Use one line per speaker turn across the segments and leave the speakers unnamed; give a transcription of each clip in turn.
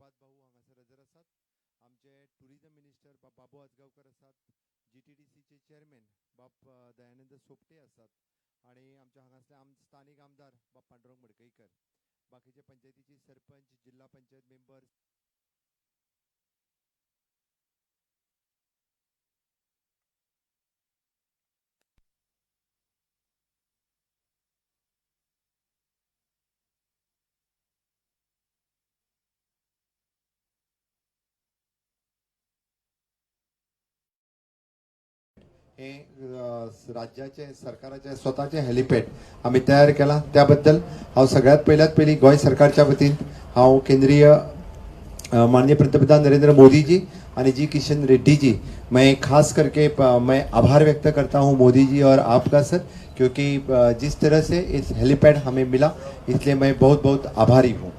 श्रीपाद भाऊ हांगासर हजर आसात, आमचे टुरिजम मिनिस्टर बाब बाबू आजगांवकर आसात, जीटीडीसीचे चेअरमॅन बाब दयानंद सोपटे आसात आणि आमच्या हांगासले स्थानीक आमदार बाब पांडुरंग मडकईकर, बाकीचे पंचायतीचे सरपंच, जिल्हा पंचायत मेंबर्स. हे राज्याचे सरकाराचे स्वतःचे हेलिपॅड आमी तयार केला त्याबद्दल हांव सगळ्यात पयल्यात पयलीं गोंय सरकारच्या वतीन हांव केंद्रीय माननीय पंतप्रधान नरेंद्र मोदी जी आणि जी किशन रेड्डी जी, मैं खास करके मैं आभार व्यक्त करता हूँ मोदी जी और आपका सर, क्योंकि जिस तरह से इस हेलीपैड हमें मिला इसलिए मैं बहुत बहुत आभारी हूँ.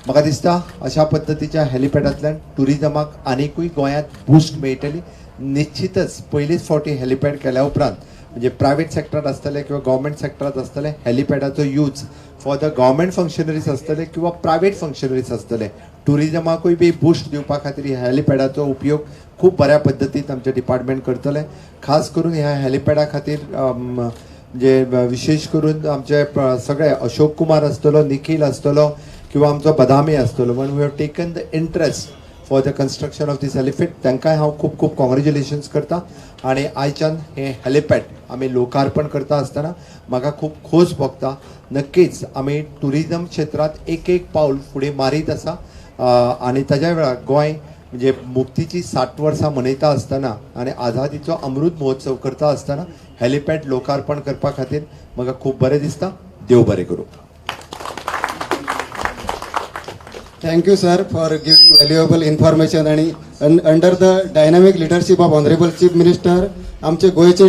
म्हाका दिसता अशा पद्दतीच्या हेलिपॅडांतल्यान टुरिजमाक आनिकूय गोंयांत बूस्ट मेळटली. निश्चितच पयलीच फावटी हेलिपॅड केल्या उपरांत म्हणजे प्रायवेट सेक्टरात आसतले किंवा गव्हर्मेंट सेक्टरात आसतले हेलिपॅडाचो use for the government functionaries आसतले किंवा प्रायवेट फंक्शनरीज आसतले, टुरिजमाकूय बी बूस्ट दिवपा खातीर ह्या हेलिपॅडाचो उपयोग खूब बऱ्या पद्दतीन आमचें डिपार्टमेंट करतलें. खास करून ह्या हेलिपॅडा खातीर म्हणजे विशेष करून आमचे सगळे अशोक कुमार आसतलो, निखील आसतलो किंवा आमचो बदामी आसतलो, one we have taken the interest for the construction of this helipad, तांकांय हांव खूब खूब कॉंग्रेच्युलेशन्स करता. आनी आयच्यान हें हेलिपॅड आमी लोकार्पण करता आसतना म्हाका खूब खोस भोगता. नक्कीच आमी टुरिजम क्षेत्रांत एक एक पावल फुडें मारीत आसा आनी ताज्या वेळार गोंय म्हणजे मुक्तीची 60 वर्सां मनयता आसतना आनी आझादीचो अमृत महोत्सव करता आसतना हेलिपॅड लोकार्पण करपा खातीर म्हाका खूब बरें दिसता. देव बरें करूं.
Thank you, sir, for giving valuable information. आणि under the dynamic leadership of Honorable Chief Minister, आमचे गोंयचे